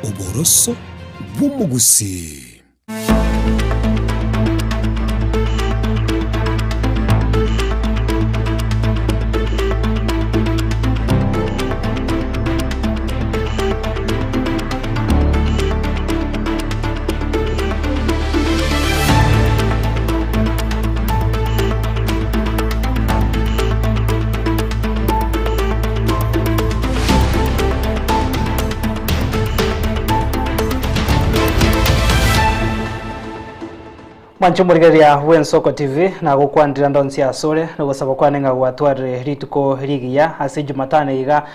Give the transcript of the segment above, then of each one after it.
Oboroso bw'omogusii. Mwanche omorigereria bw'Ensoko TV nagokwanera ndonsi asore nogosaba kwane ng'a gwatwarire rituko rigiya ase Jumatano iga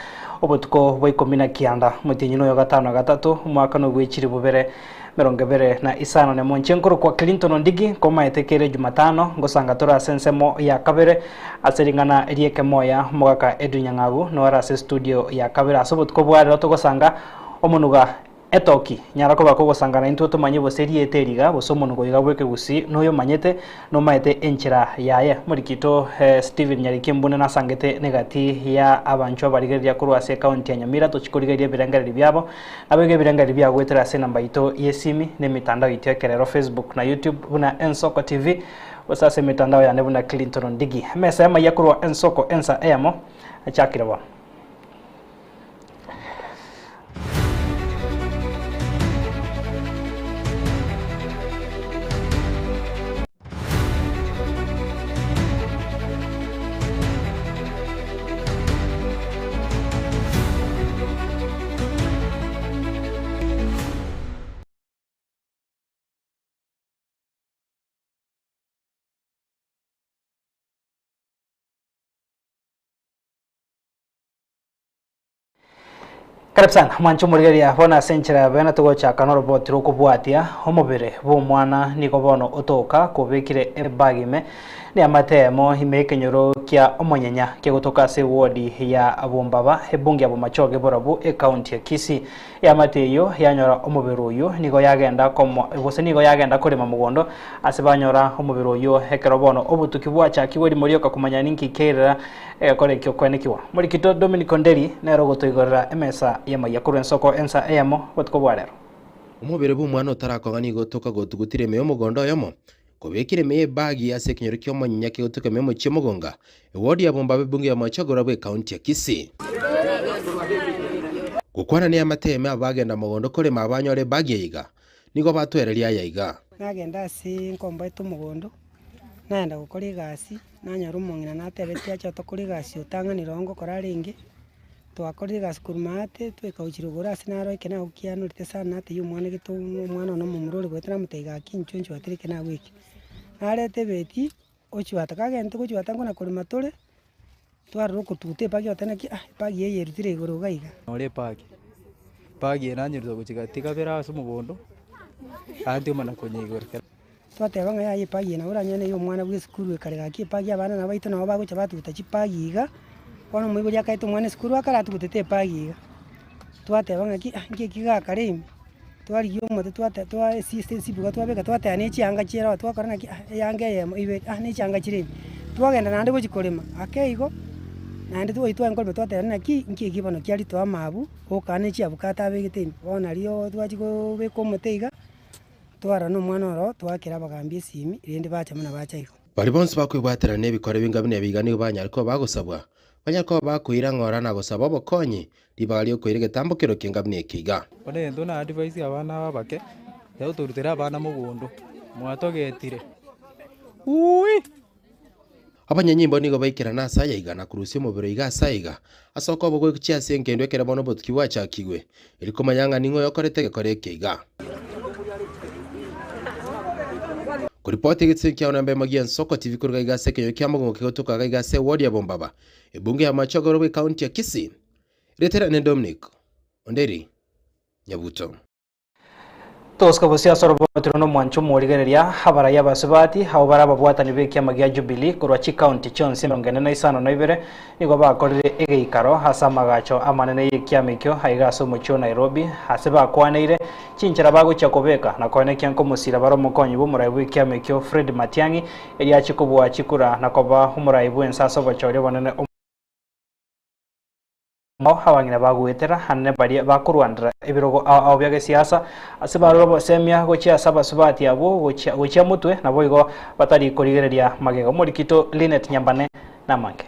obotuko bwa ikomi na kianda omotienyi noyo gatano na gatato omwaka nobwechiri bobere 25 nemo. Inche nkorokwa Clinton Ondigi, nkomaete kere Jumatano, ngosanga tore ase ensemo ya kabere ase ring'ana ri'ekemoya. Omogaka Edwin Nyang'agu nore ase studio ya kabere ase obotuko bwa rero togosanga omonuga etoki. Nyara koba kogosanga naintwe tomanye gose erieta eri iga gose omonuga oyo iga bw'ekegusii noyomanyete Nomaete enchera yaye. Omorikito Stephen Nyariki Mbune nasangete negati ya abanchwa abarigereria korwa ase ekaunti ya Nyamira tochi korigereria ebirengererio biabo. Naboigo ebirengererio biagoetera ase enamba yaito y'esimi na emitandao yaito y'ekerero Facebook na YouTube buna Ensoko TV gose ase emitandao yane buna Clinton Ondigi. Emesa y'amaiya korwa Ensoko ensa eyemo achakire bono. Karibu sana mwanche omorigereria bono ase enchera ya bene togochaka noroboti rokobwatia omobere bw'omwana nigo bono otoka kobekire ebag ime neamate eyemo ime ekenyoro kia omonyenya kegotoka ase ewodi ya Bombaba ebunge ya Bomachoge borabu ekaunti ya Kisii. Eamate eyio yanyora omobere oyio nigo yagenda komo gose nigo yagenda korema mogondo ase banyora omobere oyio ekero bono obotuki bwachakigwe rimo rioka komanya ninki keirera egekora ekio kwenekigwa. Morikito Dominic Onderi nere ogotoigorera emesa y'amaiya korwa ensoko ensa eyemo botuko bwa rero. Omobere bw'omwana otarakong'a nigo otoka gotugutire ime y'omogondo oyomo, kobekire ime y'ebagi ase ekenyoro ki'omonyinya kegotoka ime y'omochie omogonga, ewodi ya Bombabe ebunge ya Mochagura bw'ekaunti ya Kisii. Gokwana neamate ime abagenda mogondo korema abanyore ebagi eye iga, nigo batwereria aya iga. Nagenda ase nkomboete omogondo, nagenda gokora egasi, nanyora omong'ina natebetie ache tokore egasi otang'anire oo ngokora arenge, Twakorire egasi korwa maate, twekauchire igoro ase naro eke nagokianorete sana natebia omwana gete omwana one omomura ore goeta namotebia gaki inchuo nchwatere eke nago eke. Nareta ebeti, ochwata kagentete gochwata nkona korema tore, twarora okotuguta epagi ogoteba naki ah epagi eye erutire igoro iga iga. Nore epagi, epagi eye nanyeruta gochia gati kabere ase omogondo, naende omana konyeigora. Twateba ng'a yaya epagi eye nabo oranyore neye omwana bwa esukuru ekare gaki epagi abana nabo baito nabo bagocha batuguta chipagi iga, bono omoibori akaete omwana esukuru akare atugutete epagi iga. Twateba ng'aki ah nki eki gakare ime, twarigia omote twate twa esisi esibuga twabeka twateba na echianga chiere oo twakora ng'aki ah eyanga eyemo ibere ah na echianga chire ime. Twagenda naende gochia korema, ake igo, naende twayi twaye korema twateba naki nki eki bono kiaritoa amabu, okana echiabukato abegete ime, bono nario twachia kobeka omote iga. Twarora nomwana oro, twaakera abagambi esimi, rende bacha buna bacha igo. Baria bonsi bakwebwaterana nebikora ebinga buna ebi iga nigo banyare koba bagosabwa, banyare koba bakoira ng'ora na gosaba obokonyi, ribaga ri'okoira egetambo kero ki'enga buna eke iga. Bono egento na advise abana aba abake, ekero torutere abana mogondo, mwatogetire uuii. Abanyanyimbo nigo baikerana ase aya iga na korusia omobere iga ase aiga, ase okoba gochia ase engendu ekero bono obotuki bwachakigwe, erio komanya ng'a ning'o oyokorete egekora eke iga. Koripoti egetisemi kiao namba emo gi'ensoko TV koruga iga ase ekenyoro kia Mogongo kegotoka iga iga ase ewodi ya Bombaba, ebunge ya Machogoro bw'ekaunti ya Kisii. Retera ne Dominic Onderi Nyabuto. Togosuka bosio ase oroboti rwo nomwancho omorigereria abarai abasubati abwo bare ababwatani b'ekiama gia Jubilee korwa chikaunti chionsi 45 nigo bakorire egeikaro ase amagacho amanene y'ekiama ekio aiga ase omochie o Nairobi ase bakwaneire chinchera bagochia kobeka na koenekia nkomosira bare omokonyi bw'omorai bw'ekiama ekio Fred Matiang'i erio achie kobua chikura na koba omorai bw'ense ase obochori obonene. Abang'ina bagoetera anene baria bakorwanera ebirogo ao ao bia gesiasa, ase barure obosemia gochia ase abasubati abwo gochia gochia motwe, naboigo batari korigereria magega. Omorikito Linet Nyambane namange.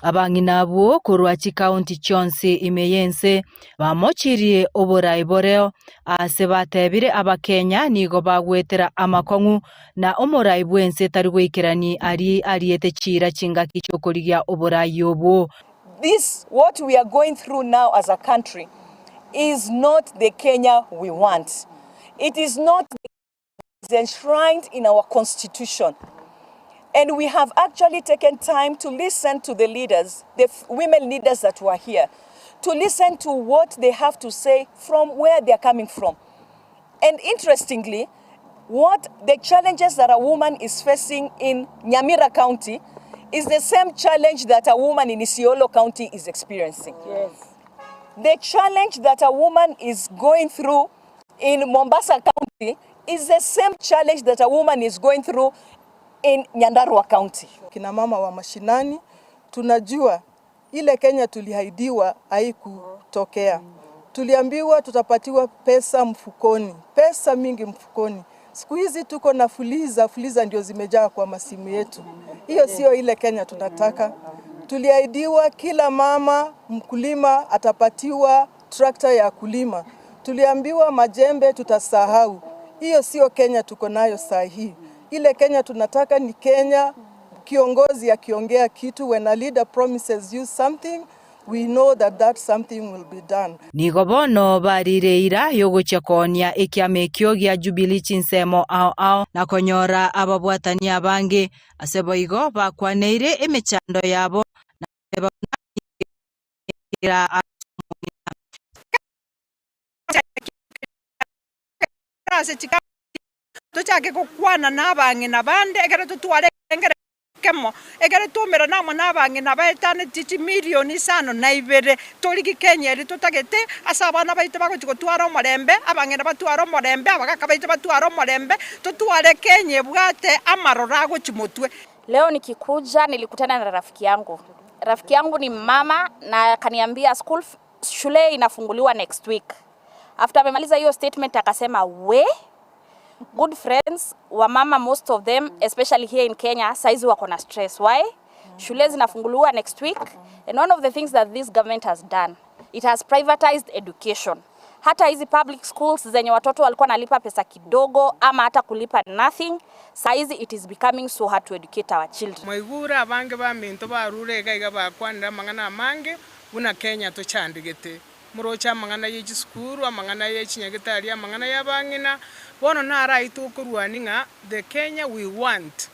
Abang'ina abwo korwa chikaunti chionsi ime y'ense bamochirie oborai boreo, aase batebire Abakenya nigo bagwetera amakong'u na omorai bw'ense tari goikerani aria ariete chiira chingaki chi'okorigia oborai obwo. This what we are going through now as a country is not the Kenya we want. It is not the is enshrined in our constitution. And we have actually taken time to listen to the leaders, the women leaders that were here, to listen to what they have to say from where they are coming from. And interestingly, what the challenges that a woman is facing in Nyamira County is the same challenge that a woman in Isiolo County is experiencing. Yes. The challenge that a woman is going through in Mombasa County is the same challenge that a woman is going through in Nyandarua County. Kina mama wa mashinani tunajua ile Kenya tulihaidiwa haikutokea. Tuliambiwa tutapatiwa pesa mfukoni, pesa mingi mfukoni. Siku hizi tuko na fuliza, fuliza ndio zimejaa kwa masimu yetu. Hiyo sio ile Kenya tunataka. Tuliahidiwa kila mama mkulima atapatiwa trakta ya kulima. Tuliambiwa majembe tutasahau. Hiyo sio Kenya tuko nayo saa hii. Ile Kenya tunataka ni Kenya kiongozi akiongea kitu, when a leader promises you something, we know that that something will be done. Nigo bono barire eira y'ogochia koonia ekiama ekio gia Jubilee chinsemo ao ao na konyora ababwatani abange. Ase boigo bakwaneire emechando yabo na goteba buna nigo ase omong'ina. Tochake gokwana nabang'ina bande, ekero totware ekengere ekemo, ekero twaumerana amo nabang'ina baetanetie chimilioni isano na ibere, torigie Kenya eria totagete, ase abana baito bagochia gotwara omorembe, abang'ina batware omorembe, abagaka baito batware omorembe, totware Kenya ebwate amaroro agochia motwe. Leo nikikuja nilikutana na rafiki yangu. Rafiki yangu ni mama na akaniambia school shule inafunguliwa next week. After amemaliza hiyo statement akasema we good friends wamama most of them especially here in Kenya saizi wako na stress. Why? Shule zinafunguliwa next week and one of the things that this government has done it has privatized education. Hata hizi public schools zenye watoto walikuwa nalipa pesa kidogo ama hata kulipa nothing, saizi it is becoming so hard to educate our children. Mwaigure abange baminto barure iga iga bakwanire amang'ana amange buna Kenya tochandegete. Moroche amang'ana ye chisukuru, amang'ana ye chinyagitari, amang'ana y'abang'ina. Bono naro ayio tokorwania ng'a the Kenya we want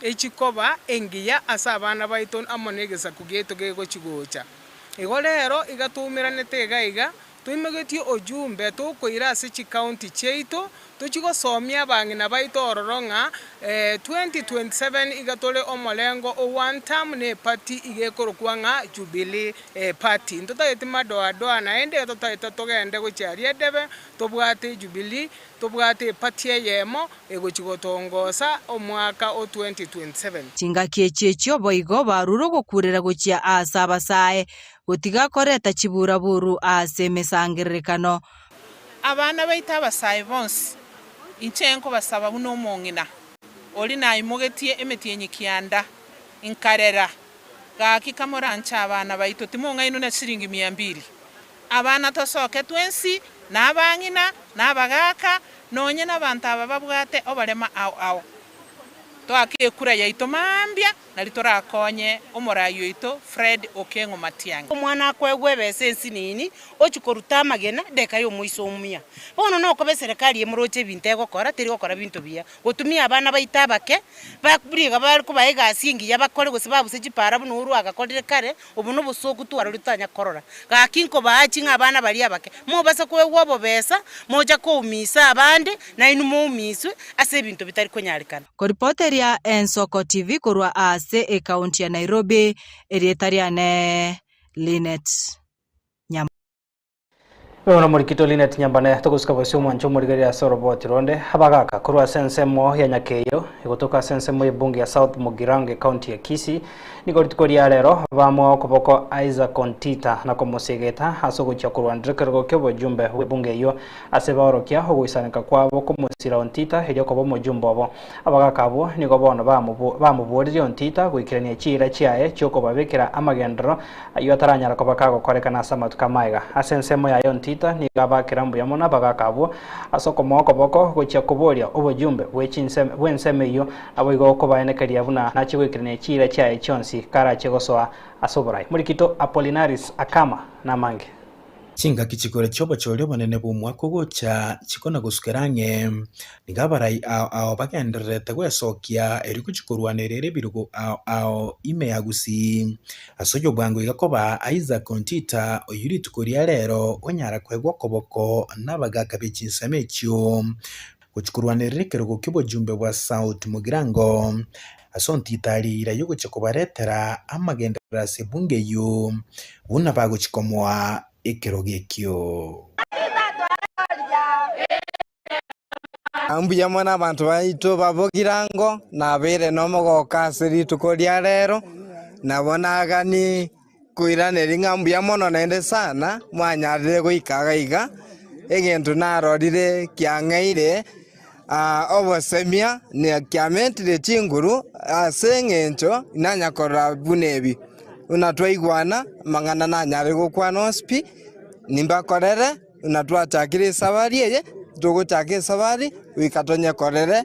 echi koba engiya ase abana baito amo na egesaku giaito gegochi gocha. Igo rero iga toumeranete iga iga, toimogetie ojumbe tokoira ase chicounty chiaito, Tochie gosomia abang'ina baito ororo ng'a 2027 iga tore omorengo o one term ne eparty iga ekorokwa ng'a Jubilee party. Ntotageti madoadoa naende iga totagete togende gochia aria edebe tobwate Jubilee, tobwate eparty eyemo egochia gotongosa omwaka o 2027. Chingaki echi echio boigo barure ogokurera gochia aase abasae, gotiga koreta chiburaburu ase emesangererekano. Abana baito abasae bonsi, inche nkobasaba buna omong'ina oria naimogetie emetienyi kianda, nkarera, gaki kamoranche abana baito timong'ainwa na chiringi mia mbili. Abana tosoke twensi, na abang'ina, na abagaaka, nonye nabanto aba babwate oborema ao ao. Toake ekura yaito mambia, Nari torakonye omorai oito Fred Okeng'o Matiang'i. Omwana akoegwa ebesa ensinini, ochia koruta amagena, edageka y'omoiso omuya. Bono nokoba eserekari emoroche ebinto egokora, teri gokora binto buya. Gotumia abana baito abake, ba riga bare kobaa egasi engiya bakore gose babuse chipara buna Uhuru agakorire kare, obo nobosooku twarorire totanya korora. Gaki nkobaachi ng'a abana baria abake, mobasa koegwa obobesa, mocha koumisa abande, nainwe moumiswe ase ebinto bitari konyarekana. Koripoteria Ensoko TV korwa ase ekaunti ya Nairobi, erieta riane Linet Nyambane. Bono omorikito Linet Nyambane togosuka bosio omwancho omorigereria ase oroboti ronde abagaka korwa ase ensemo ya Nyakeyo egotoka ase ensemo y'ebunge ya South Mugirango ekaunti ya Kisii. Nigo rituko ria rero bamoa okoboko Isaac Ontita na komosegeta ase ogochia korwanera ekerogo ki'obojumbe bw'ebunge eyio ase baorokia ogoisaneka kwabo komosira Ontita erio koba omojumbe obo. Abagaka abwo nigo bono bamoboririe Ontita goikerania chiira chiaye chi'okobabekera amagenderero ayio ataranyara koba kagokorekana ase amatuko amaega. Ase ensemo yaye Ontita nigo abakera mbuya mono abagaka abwo ase okomoa okoboko gochia koboria obojumbe bw'ensemo eyio Naboigo okobaenekeria buna nachie goikerania chiira chiaye chionsi karachie gosoa ase oborai. Morikito Apollinaris Akama namange. Chingaki chikore chi'obochori obonene bw'omwaka ogocha chikona gosukera ang'e, nigo abarai ao ao bagendererete gwesokia erio gochia korwanerera ebirogo ao ao ime ya Gusii. Ase oyio bwango iga koba Isaac Ontita oyio rituko ria rero onyara koegwa okoboko nabagaka be chinsemo echio. Gochia korwanerera ekerogo ki'obojumbe bwa South Mugirango, ase ontita riira y'ogochia kobaretera amagenderero ase ebunge eyio, buna bagochia komoa ekerogo ekio. Mbuya mono abanto baito ba Bogirango, nabeire nomogooko ase rituko ria rero, nabo nagani koiraneria ng'a mbuya mono naende sana, mwanyarire goika iga iga, egento narorire kiang'eire obosemia na kiamentire chinguru ase eng'encho nanya korora buna ebi. Buna twaigwana, amang'ana nanyare gokwana onsi pi, nimbakorere buna twachakire esabari eye, togochaka esabari goika tonyekorere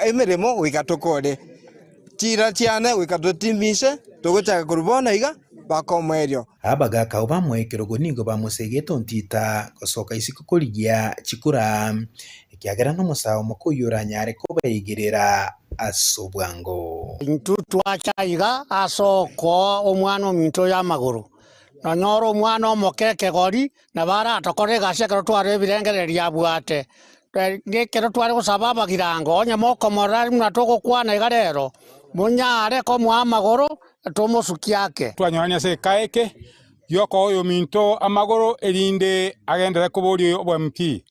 emeremo goika tokore. Chiira chiane goika totimishe, togochaka korwa bono iga mpaka omoerio. Abagaaka abwo bamoa ekerogo nigo bamosegete ontita gosoka isiko korigia chikura, ekiagera nomosae omoke oyio oranyare kobaigerera ase obwango. Intwe twacha iga ase okoa omwana ominto oyo amagoro, nonyore omwana omoke ekegori, nabo aratokore egasi ekero tware ebirengererio abwate. Nekero tware gosaba abagirango, onye mokomorora buna togokwana iga rero, monyare komoa amagoro, tomosukie ake. Twanyorania ase eka eke giokoa oyominto amagoro erinde agenderere koboria obo MP.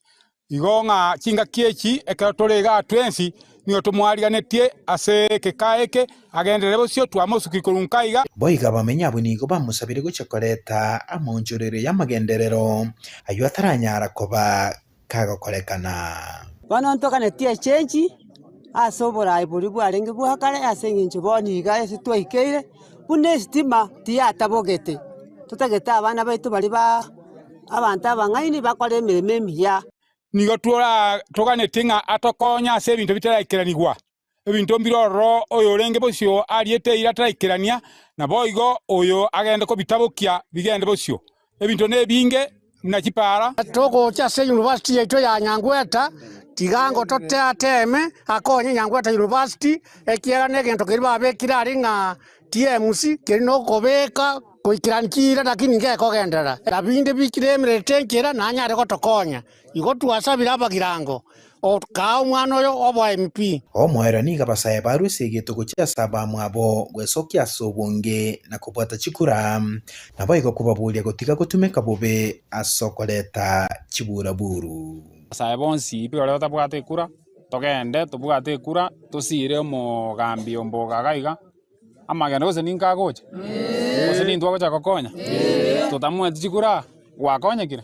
Igo ng'a chingaki echi ekero tore igaa twensi nigo tomoariganetie ase ekeka eke agenderere bosio twamosukia korwa nka iga. Boigo abamenyi abwo nigo bamosabire gochia koreta amaonchorero y'amagenderero ayio ataranyara koba kagokorekana. Bono ntoganetie echenchi ase oboraai boria bwarenge bwa kare ase eng'encho bono iga ase twaikeire, buna esitima tiyatabogete, totagete abana baito baria ba abanto abang'aini bakore emeremo emiya. Nigo toganetie ng'a atokonye ase ebinto bitaraikeranigwa, ebinto mbire ororo oyorenge bosio ariete eira ataraikerania, naboigo oyo agende kobitabokia bigende bosio. Ebinto nebinge buna chipaara. Togocha ase university yaito ya Nyangweta, tiga ango toteateme akonye Nyangweta University, ekiagera negento keria babekire aria ng'a TMC keri nokobeka goikerania chiira lakini ngekogenderera. Na binde bichiremererete enchera nanyare gotokonya. Igo twasabire abagirango, kaa omwana oyo obo MP. Omoerio nigo abasae barue esegeto gochia ase abamwabo gwesokia ase obonge na kobwata chikura, naboigo kobaboria gotiga gotumeka bobe ase okoreta chiburaburu. Abasae bonsi pi baria batabwate ekura, togende tobwate ekura, tosire omogambi omboga iga iga, amagena gose ninka agocha? Gose nintwe agocha gokonya? Totamoeti chikura, gwakonyekire?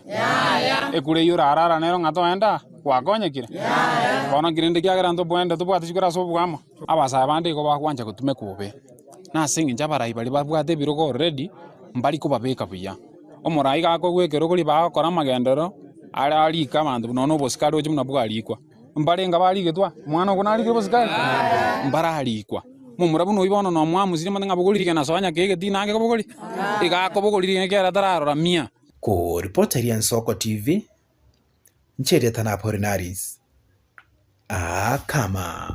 Ekura eyio orarara nero ng'a toende aa, gwakonyekire? Bono nki rende ekiagera ntobwende tobwate chikura ase obwamo? Abasae bande igo bagwancha gotumeka bobe, na ase eng'encho abarai baria babwate ebirogo already, mbari kobabeka buya. Omorai iga akogwa ekerogo ribaga agokora amagenderero, are arike abanto buna nonya obosikari roche buna bwarikwa. Mbarenga barigetwa? Omwana okwo narikire obosikari? Mbararikwa. Momura buna oyio bono nomwamusire mate ng'a bogori rigena soa nyakee egetii nange kobogori? Iga akobogori rigena ekiagera atararora mia. Koripoteria Ensoko TV, inche erieta na Apolinaris Akama.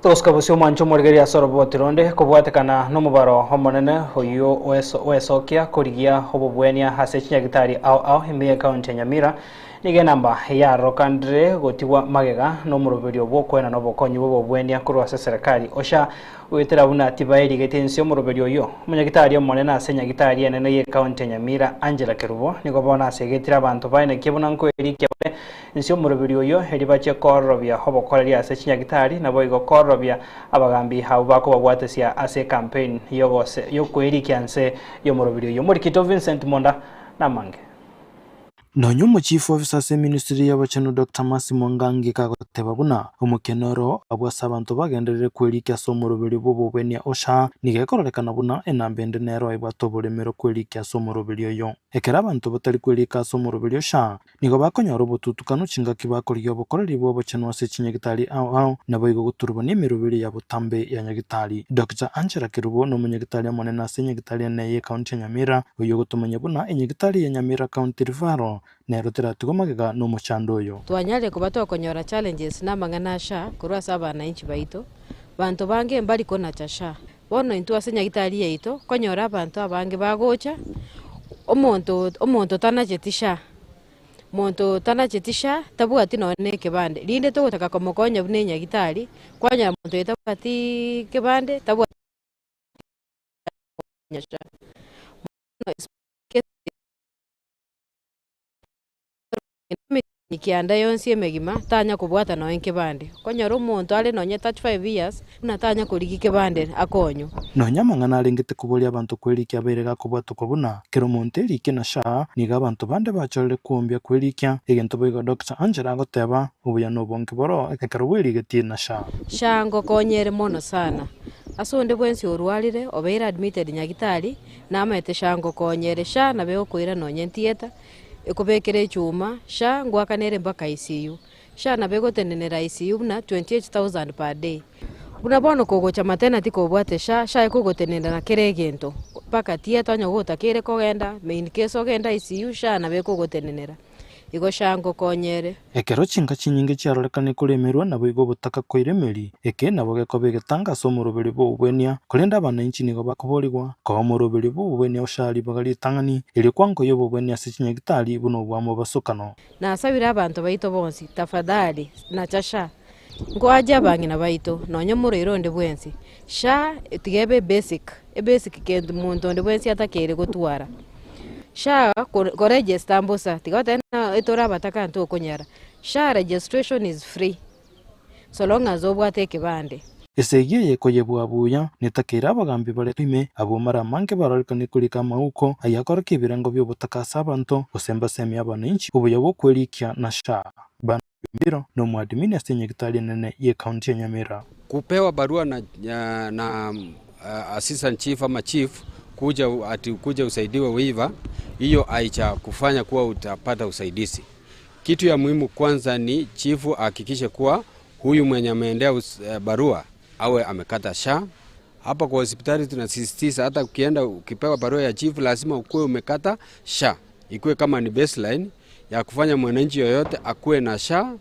Togosuka bosio omwancho omorigereria ase oroboti ronde kobwatekana nomobaro omonene oyio oesokia korigia obobwenia ase chinyagitari ao ao ime ye county ya Nyamira. Nigo enamba yarorokandire gotigwa magega nomoroberio bw'okoenana obokonyi bw'obobwenia korwa ase eserekari OSHA goetera buna tibaerigeti ense omoroberio oyio. Omonyagitari omonene ase enyagitari enene y'ecounty ya Nyamira Angela Kerubo nigo bono asegetire abanto baenekie buna nkoerikia bare ense omoroberio oyio erio bachie koororobia obokoreri ase chinyagitari naboigo koororobia abagambi abwo bakobabwatesia ase ecampaign yogose yokoerikia nse y'omoroberio oyio. Omorikito Vincent Monda namange. Nonya omochief officer ase eministry y'obochenu Doctor Mercy Mwangangi kagoteba buna omokeno oro abwo ase abanto bagenderere kwerikia ase omoroberio bw'obobenia OSHA, nigo ekororekana buna enamba ende nero ebwate oboremero kwerikia ase omoroberio oyo. Ekero abanto batari kwerika ase omoroberio OSHA, nigo bakonyora obotutukanu chingaki bakorigia obokoreri bw'obochenu ase chinyagitari ao ao, naboigo goturubania emeroberio ya botambe ya nyagitari. Doctor Angela Kerubo nomonyagitari omonene ase enyagitari ene y'ecounty ya Nyamira, Oyio ogotomanya buna enyagitari ya Nyamira County Referral nero teratigwe magega nomochando oyo. Twanyarire koba tokonyora challenges na amang'ana a SHA korwa ase abananchi baito, banto bange mbari konacha SHA. Bono intwe ase nyagitari yaito, konyora abanto abange bagocha, omonto omonto tanacheti SHA, monto tanacheti SHA tabwati nonye na ekebande, rinde togotaka komokonya buna enyagitari, kwanyora monto oyo tabwatiiii kebande, tabwati. Kianda yonsi emegima tanya kobwata nonya nkebande, okonyora omonto are nonya 35 years buna tanya korigia kebande akonywe. Nonya amang'ana arengete koboria abanto kwerikia abeire gakobwatokwa buna kera omonto erikie na SHA, nigo abanto bande bachorire kwombia kwerikia, egento boigo Doctor Angela agoteba, obuya nobonge boro ekero bwerigetie na SHA. SHA ngokonyere mono sana. Ase onde bwensi orwarire, obeire admitted nyagitari, namaete SHA ngokonyere, SHA nabo egokoira nonye entieta, ekobekere echuma, SHA ngoakanere mpaka ICU, SHA nabo egotenenera ICU buna 28,000 per day. Buna bono kogocha maternity kobwate SHA, SHA ekogotenenera kera egento, mpaka theatre onye gotakeire kogenda, main case ogende ICU, SHA nabo ekogotenenera. Igo SHA ngokonyere. Ekero chinka chinyinge chiarorekane koremerwa, naboigo obotaka koiremeri, eke nabo gekoba egetanga ase omoroberi bw'obobwenia, korende abananchi nigo bakoborigwa koa omoroberi bw'obobwenia oshare ribaga ritang'ani, erio kwankoyia obobwenia ase chinyagitari buna obwamobasokano. Nasabire abanto baito bonsi, tafadhali, nacha SHA. Nkoache abang'ina baito, nonya omorwaire onde bwensi, SHA tiga ebe ebasic, ebasic kento monto onde bwensi atakeire gotwara. SHA koregister mbosa, tiga goteba ng'a etore abataka ntokonyara, SHA registration is free, so long as obwate ekebande. Esegi eye ekoyebwa buya, netakeire abagambi bare ime, abwo mara amange barorekane korika amauko ayio akorokia ebirengo bi'obotaka ase abanto, gose mbasemie abananchi obuya bw'okwerikia na SHA. Bana Ombiro nomoadimini ase enyagitari enene y'ecounty ya Nyamira. Kupewa barua na, na assistant chief ama chief kuja ati kuja usaidiwe waiver, hiyo haicha kufanya kuwa utapata usaidizi. Kitu ya muhimu kwanza ni chifu ahakikishe kuwa huyu mwenye ameendea barua awe amekata SHA. Hapa kwa hospitali tunasisitiza hata ukienda ukipewa barua ya chief lazima ukuwe umekata SHA, ikuwe kama ni baseline ya kufanya mwananchi yoyote akuwe na SHA.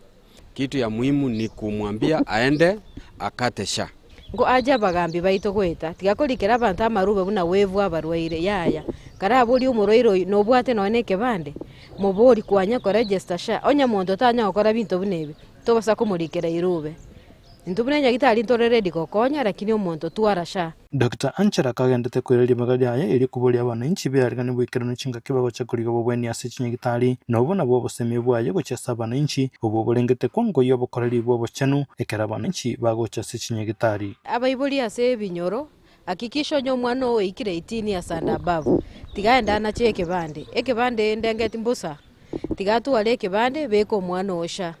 Kitu ya muhimu ni kumwambia aende akate SHA. Nko ache abagambi baito goeta, tiga korikera abanto amarube buna waive abarwaire, yaya. Karaborie omorwaire oyio, nobwate nonya na ekebande? Mobori kwanya koregister SHA, onye monto tanya gokora binto buna ebi, tobasa komorikera irube. Intwe buna enyagitari ntore ready gokonya lakini omonto twara SHA. Doctor Anchera kagendete koira ribaga riaye erio koboria abananchi beariganie boikeranu chingaki bagocha korigia obobweni ase chinyagitari, na obwo nabwo obosemia bwaye gochia ase abananchi, obwo borengete kwangoyia obokoreri bw'obochenu ekero abananchi bagocha ase chinyagitari. Abaibori ase ebinyoro, hakikisha onye omwana oo oikire 18 years and above, tiga aende anache ekebande, ekebande ndengeti mbosa, tiga atware ekebande beka omwana oo SHA.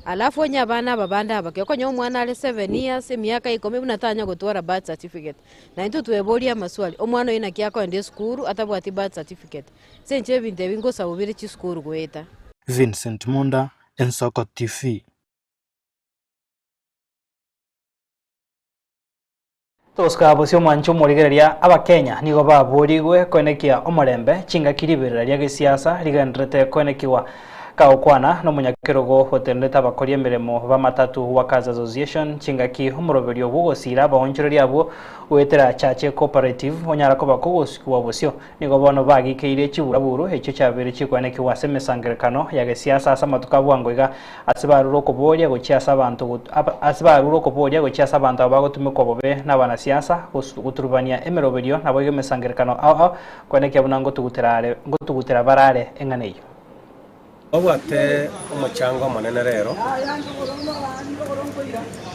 Alafu onye abana aba bande abake, okonyora omwana are 7 years, emiaka ikomi buna tanya gotwara birth certificate. Na intwe tweborie amaswali, omwana oyio naki akoenda esukuru atabwati birth certificate? Ase inche ebinto ebi ngosabwa bire chisukuru goeta. Vincent Monda, Ensoko TV. Togosuka bosio omwancho omorigereria Abakenya nigo baborigwe koenekia omorembe chingaki riberera ria gesiasa rigendererete koenekigwa. Kagokwana nomonyakerogo otenenete abakori emeremo b'amatatu Workers Association chingaki omoroberio bw'ogosiira abaonchoreria abwo goetera Chache Cooperative onyara koba kogosikwa bosio. Nigo bono bagikeire chiburaburu echio chiabeire chikoenekigwa ase emesangererekano ya gesiasa ase amatuko a bwango iga ase barure okoboria gochia ase abanto ase barure okoboria gochia ase abanto aba bagotumekwa bobe nabanasiasa goturubania emeroberio naboigo emesangererekano ao ao koenekia buna ngotugutera are ngotugutera barare eng'ana eyio. Babwate omochango omonene rero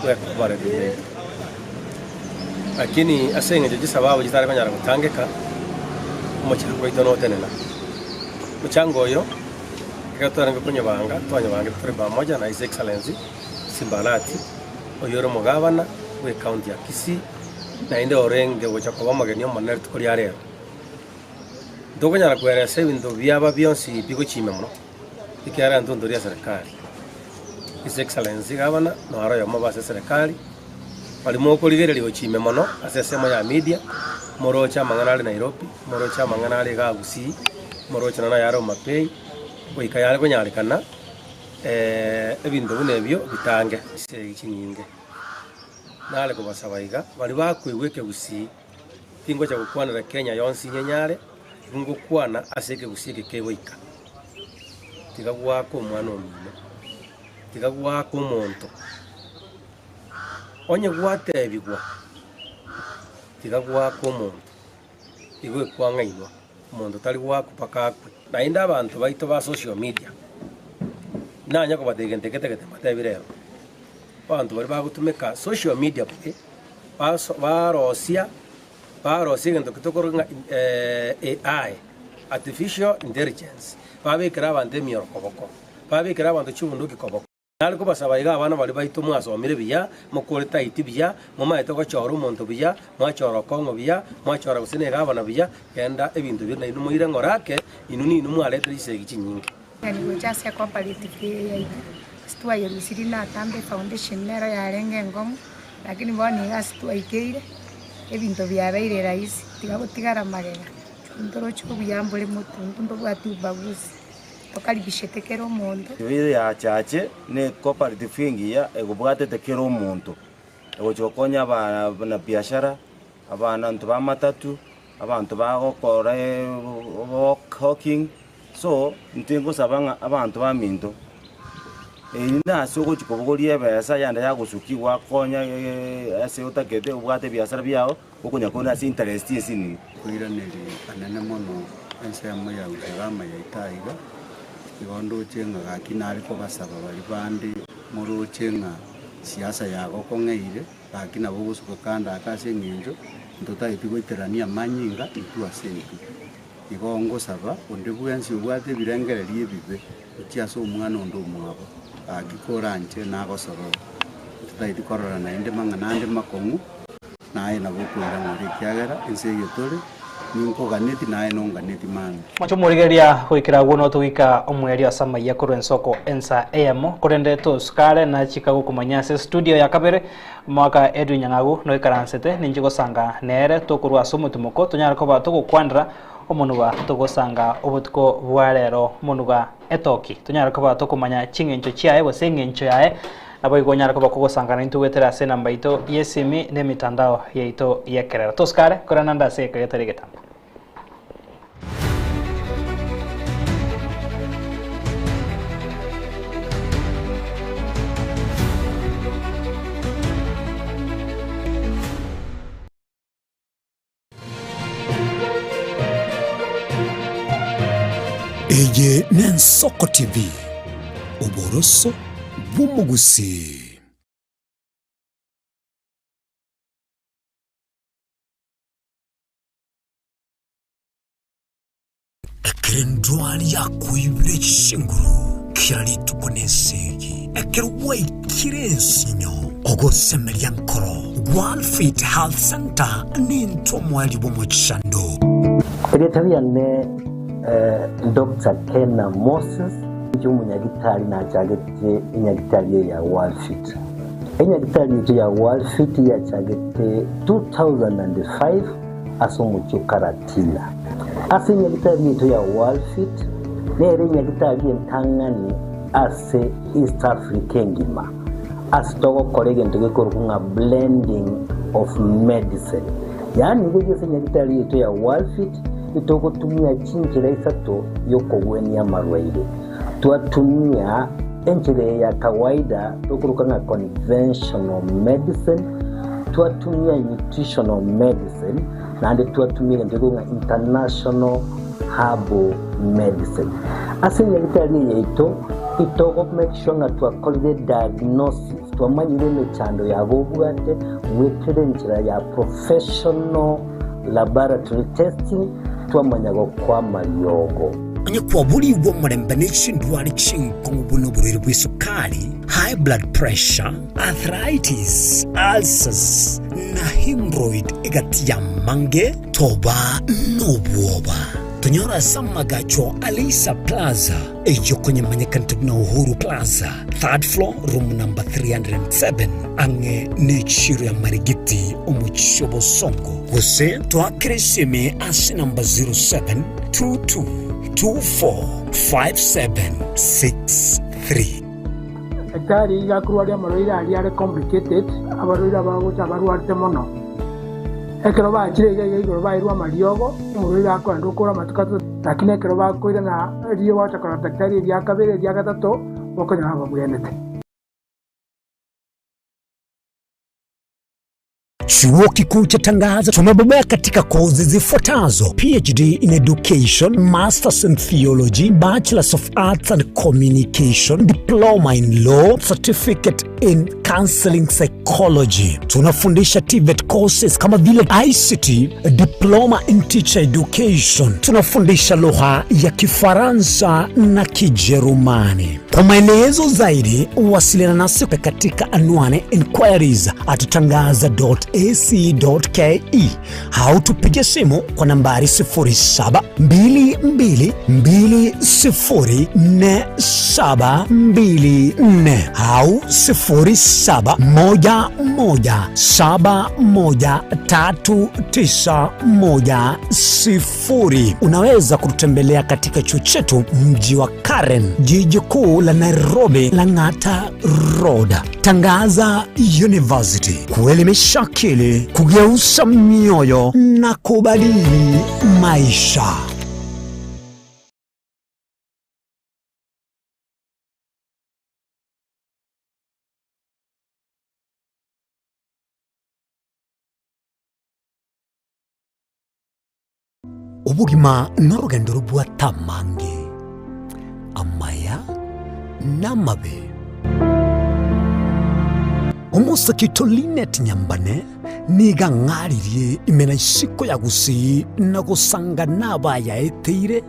bw'ekobarerwa yaito. Lakini ase eng'encho chisababu chitare konyara gotangeka, omochango oito notenena. Omochango oyo, ekero twarenge konyobanga, twanyobangete tore pamoja na His Excellency Simba Arati, oyio ore omogabana bw'ecounty ya Kisii, naende orenge gocha koba omogeni omonene rituko ria rero. Ntokonyara kweresa ebinto biaba bionsi bigochimia mono, ekiagera intwe ntori eserekari. His Excellency Gavana naro oyomo obe ase eserekari, baria mokorigereria gochimia mono ase ensemo ya media, moroche amang'ana are Nairobi, moroche amang'ana are igaa Gusii, moroche nonya ayare Homa Bay, goika yare konyarekana ebinto buna ebio bitange chisegi chinyinge. Nare kobasaba iga, baria bakoigwa ekegusii. Tingocha gokwanera Kenya yonsi nyenyare, ngokwana ase ekegusii eke kegoika. Tiga goaka omwana omino, tiga goaka omonto. Onye gwatebigwa, tiga goaka omonto, igo ekwang'ainwa, omonto tari goakwa mpaka akwe. Naende abanto baito ba social media, nanye kobatebia gento gete gete mbatebi rero, abanto baria bagotumeka social media bobe. Barosia barosia egento ki tokoroka ng'a AI, artificial intelligence, babekera abanto emioro koboko, babekera abanto chibunduki koboko. Nare kobasaba iga abana baria baito mwasomire buya, mokorete IT buya, momaete gochora omonto buya, mwachora okong'o buya, mwachora gose na egavana buya, genda ebinto biria nainwe moire ng'ora ake, inwe ninwe mwaretire chisegi chinyinge. Yaani gocha ase ecooperative eye yaito, ase twayerusirie natambe efoundation nero yarenge enkong'u, lakini bono iga ase twaikeire, ebinto biabeire rahisi, tiga gotigara magega, ntoroche obuya mbore motwe, intwe ntobwati ubaguzi, tokaribishete kera omonto. Eye ya chache ne ecooperative engiya egobwatete kera omonto, egochi gokonya abanabiashara, abanto ba matatu, abanto bagokora hawking, so intwe ngosaba ng'a abanto baminto, eyio nase ogochi kobogoria ebesa yande yagosukia gwakonya ase otagete obwate ebiasara biago, okonya korwa ase interest ensinini. Koiraneria anene mono ensemo ya usalama yaito aiga, igo ndoche ng'a gaki nare kobasaba baria bande moroche ng'a siasa yagokong'eire. Gaki nabo ogosuka kando ake ase engencho ntotageti goiterania amanyinga intwe ase intwe. Igo ngosaba onde bwensi obwate ebirengererio ebibe gochia ase omwana onde omwabo, gaki koranche nagosorore. Ntotageti korora naende mang'ana ande makong'u, naye nabo okoira ng'ora ekiagera ense eye tore Ninkoganeti naye nonganeti mambia. Moche omorigereria goikera agwo notogoika omoerio ase amayia korwa ensoko ensa eyemo, korende tosukare nachika gokomanya ase studio ya kabere omogaka Edwin Nyang'agu noikaransete ninche gosanga nere tokorwa ase omotimoko tonyare koba togokwanera omonuga togosanga obotuko bwa rero omonuga etoki tonyare koba tokomanya ching'encho chiaye gose eng'encho yaye Naboigo onyare koba kogosangana naintwe goetera ase enamba yaito y'esimi na emitandao yaito y'ekerero. Tosikare, korende naende ase egeka getari egetambe. Eye n'Ensoko TV, oboroso bw'omogusii. Ekero endwari yakoibire chinguru kera rituko nesegi, ekero gwaikire ensinyo, ogosemeria nkoro, Gwalfit Health Centre nintwe omoerio bw'omochando. Erieta riane Doctor Kena Moses, inche omonyagitari nachagete enyagitari eye ya Walfit. Enyagitari yaito ya Walfit yachagete 2005 ase omochie o Karatina. Ase enyagitari yaito ya Walfit, Nere enyagitari entang'ani ase East Africa engima ase togokora egento gekorokwa ng'a blending of medicine. Yaani iga ase enyagitari yaito ya Worldfit itogotumia chinchera isato yokogwenia amarwaire. Twatumia enchera eye ya kawaida tokoroka ng'a conventional medicine, twatumia nutritional medicine, naende twatumia egento gekorokwa ng'a international herbal medicine. Ase enyagitari eye yaito, itogo make sure ng'a twakorire diagnosis, twamanyire emechando yabo obwate goetera enchera ya professional laboratory testing, twamanya gokoa amariogo. Onye kwaborigwe omorembe ne chindwari chinkong'u buna oborwaire bw'esukari, high blood pressure, arthritis, ulcers, na hemorrhoid egati y'amange, toba nobwoba. Tonyore ase amagacho a Leisa Plaza, eyio konyemanyekanete buna Uhuru Plaza, third floor, room number 307, ang'e n'echiro ya Marigiti, omochie o Bosongo. Gose toakere esimi ase namba 0722245763. Daktari iga akorwaria amarwaire aria are complicated, abarwaire abagocha abarwarete mono. Ekero bachire iga iga igoro bairwe amariogo, omorwaire akoenda okora amatuko atato, lakini ekero bakoirana riria bagocha korora daktari eria kabere eria gatato, bokonyora babwenete. Chuo Kikuu cha Tangaza tumebobea katika kozi zifuatazo: PhD in Education, Masters in Theology, Bachelors of Arts and Communication, Diploma in Law, Certificate in Counseling Psychology. Tunafundisha TVET courses kama vile ICT, Diploma in Teacher Education. Tunafundisha lugha ya Kifaransa na Kijerumani. Kwa maelezo zaidi wasiliana nasi katika anwani inquiries at tangaza.ac.ke au tupige simu kwa nambari 0722204724 au 0711713910. Unaweza kututembelea katika chuo chetu mji wa Karen, jiji kuu la Nairobi, Lang'ata Road. Tangaza University, kuelimisha akili, kugeuza mioyo na kubadili maisha. Obogima norogendo robwate amange, amaya na amabe. Omosake oito Linet Nyambane nigo ang'aririe ime na isiko ya Gusii na gosanga nabayaeteire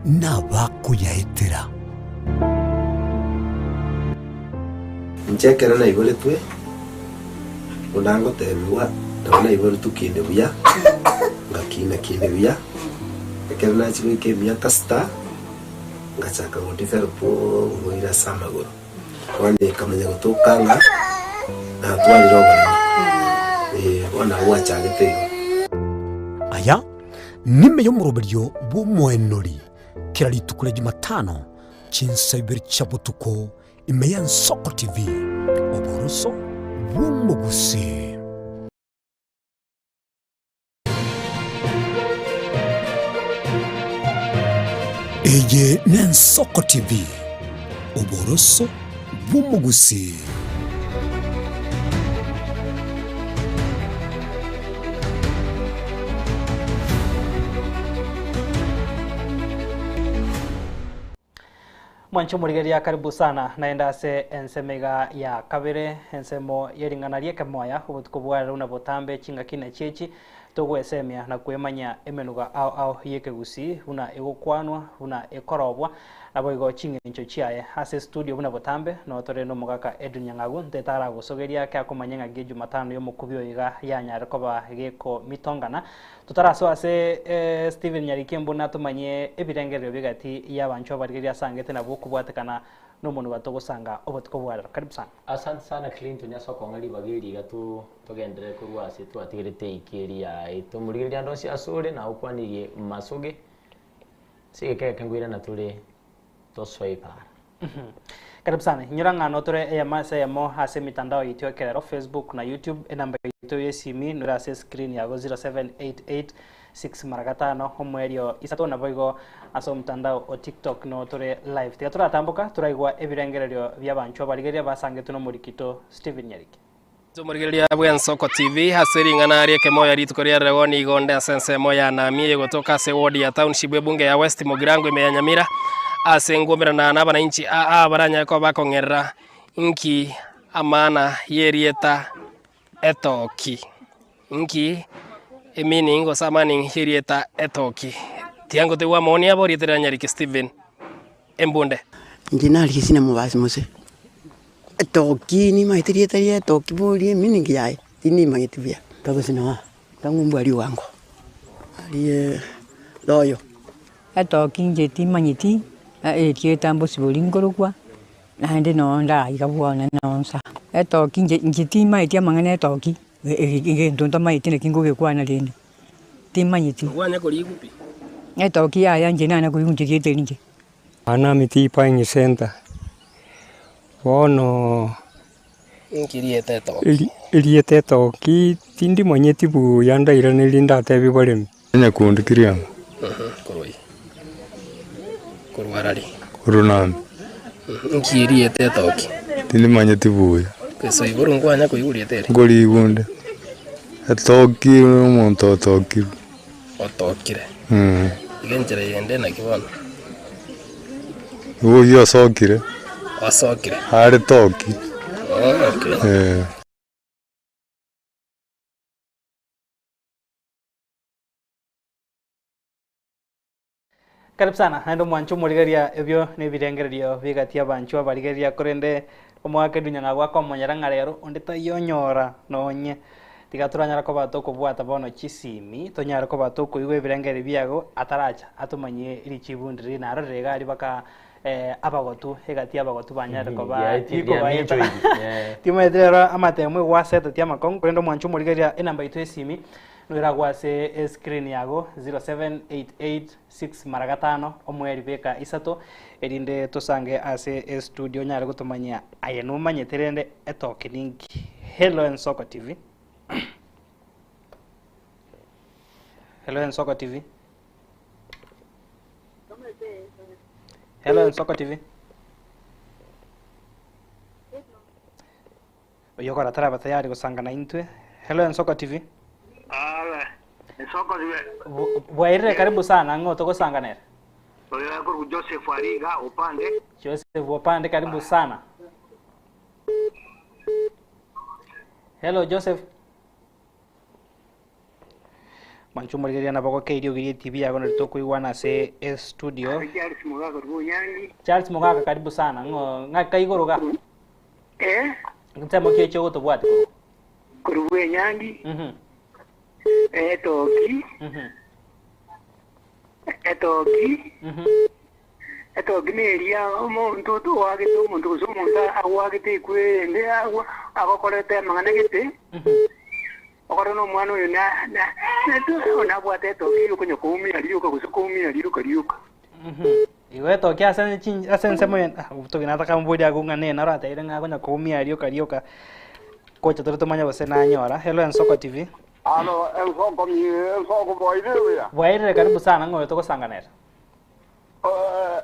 na abakoyaetera. Inche ekero naiboretwe, buna ngotebigwa, nabo naiboretwe kinde buya, ngakina kinde buya, ekero nachia goika emiaka sita, ngachaka go develop oborwaire ase amagoro. Bono ekamanya gotoka ng'a natwarire oboremo, eh, bono nabo gwachagete igo. Aya nime y'omoroberio bw'omoenori kera rituko ria Jumatano chinsa ibere chia botuko ime y'Ensoko TV, oboroso bw'omogusii. Eye n'Ensoko TV, oboroso bw'omogusii. Mwanche omorigereria karibu sana naende ase ensemo iga ya kabere ensemo yering'ana riekemoya obotuko bwa rero botambe chingaki na chiechi togwesemia na kwemanya emenuga ao ao yekegusii buna egokwanwa buna ekorobwa naboigo ching'encho chiaye ase studio buna botambe notore na omogaka Edwin Nyang'agu ntetaragosogeria ake akomanya ng'aki Jumatano yomokubi oyo iga yanyare koba gekomitongana Totarasoa ase Stephen Nyarikembu natomanyie ebirengererio bigati y'abanchwa abarigereria asangete nabwo okobwatekana nomonwa togosanga obotuko bwa rero. Karibu sana. Asante sana Clinton ase okong'a ribaga eri iga togenderere korwa ase twatigerete eiki eria yaito. Omorigereria ande onsi ase ore nagokwanirie masoge ase egeka eke nkoirana tore. Tosoe para. Karibu sana. Inyora ng'a notore eyemo ase eyemo ase emitandao yaito ekerero Facebook na YouTube. Enamba yaito y'esimi nore ase escreen yago 0788 6 mara gatano omoerio isato naboigo ase omotandao o TikTok notore live. Tiga toratamboka toraigwa ebirengererio bi'abanchwa barigeria basangetwe nomorikito Stephen Nyariki. Ase omorigereria bw'Ensoko TV ase ring'ana ri'ekemoyo rituko ria rero nigo onde ase ensemo ya Namie egotoka ase eward ya Township ebunge ya West Mugirango ime ya Nyamira ase nkuomerana na abanainchi aa baranyare koba bakong'erera inki amaana y'erieta etoki inki emeaning gose amaning y'erieta etoki. Tiga ngotebiwa amaoni abo erieta riria Nyariki Stephen Embunde. Inche narigetie na mobasi mose, etoki nimanyete rieta ria etoki bori emeaning yaye, tindimanyeti buya. Togose noa, tang'umbu aria oango, aria loyo. Etoki inche timanyeti, erieta mbosibori nkorokwa, naende noo ndaiga bwana noo nsa. Etoki inche inche timanyeti amang'ana ya etoki, egento ntamanyeti naki nkogekwana rende. Timanyeti. Kwanya korigwa pi? Etoki yaya inche nana koigwa inche rieta eri inche. Ana Miti Buying Center, bono Inki rieta etoki? Erieta etoki tindimanyeti buya ndairanerie ndatebi baremi. Nyakundi Kiriama. Korwa ii? Korwa arari? Korwa Nami. Inki erieta etoki? Tindimanyeti buya. Ase igoro nkwanya koigwa rieta eri? Nkorigwa onde. Etoki omonto otokirwe. Otokire. Iga enchera yende naki bono? Igo oyio osokire. Osokire. Are toki. Oh, okay. Eh. Karibu sana naende omwancho omorigereria ebio nebirengererio bigati abanchwa abarigereria korende omoaka edunya ng'a gwakomonyera ng'a rero onde taiyo onyora nonye tiga toranyara koba tokobwata bono chisimi tonyare koba tokoigwa ebirengererio biago ataracha atomanyie richibu ndiri narorire iga aria baka abagotu egati y'abagotu banyare koba rikobaeta timanyeti rero amatemo egwasete ti amakong'u korende omwancho omorigereria enamba yaito esimi Noiragwe ase escreen yago 07886 mara gatano omoerio beka isato erinde tosange ase estudio onyare gotomanyia aye nomanyete rende etoke ninki. Hello Ensoko TV. Hello Ensoko TV. Hello Ensoko TV. Oyio korataraba tayari gosanga naintwe. Hello Ensoko TV. Abe, Ensoko TV. Bwairire karibu sana ng'o togosanga nere? Oyo akorokwa Joseph Ariga Opande. Joseph Opande karibu sana. Hello Joseph. Mwancho omorigereria nabo ogokeria ogirie etibi yago nari tokoigwana ase estudio. Charles Mogaka korwa Bonyangi. Charles Mogaka karibu sana ng'o ng'aka igoro ga. Eh? Nsemo ki echi ogotobwati korwa? Korwa Bwenyangi. Mhm. Etoki. Mhm. Etoki. Mhm. Etoki neria omonto oagete omonto gose omonto agoagete ekwende agokorete amang'ana gete. Okore nomwana oyo na na nabwate etoki yokonya koumia rioka gose koumia rioka rioka. Igo etoki ase chin ase ensemo ye ah toki nataka mboria agwo ng'a nene orateire ng'a akonya koumia rioka rioka gocha tore tomanye gose nanyora. Hello Ensoko TV. Alo, Ensoko mi, Ensoko bwairire buya? Bwairire karibu sana ng'a oyo togosanga nere.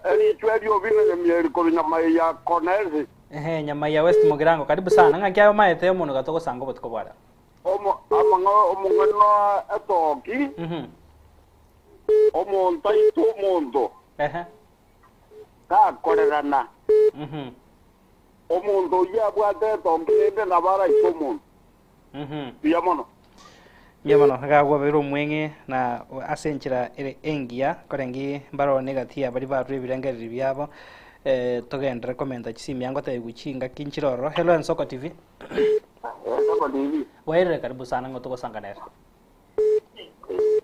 Erichwa erio obinene mieri korwa nyama ya Kornelsi. Ehe, nyama ya West Mugirango karibu sana. Ng'aki aye omaete omonwe gatogosanga obotuko bwa rero? Amang'ana omong'ina etoki, omonto aite omonto, takorerana. Omonto oyio abwate etoki rende nabo araite omonto. Mbuya mono. Mbuya mono. Iga gwabeire omweng'e na ase enchera ere engiya, korenge mbarore egati ya baria barure ebirengererio biabo, togenderere komenta chisimi angotebiwa chingaki nchire ororo. Hello Ensoko TV. Ensoko TV. Bwairire karibu sana ng'o togosanga nere.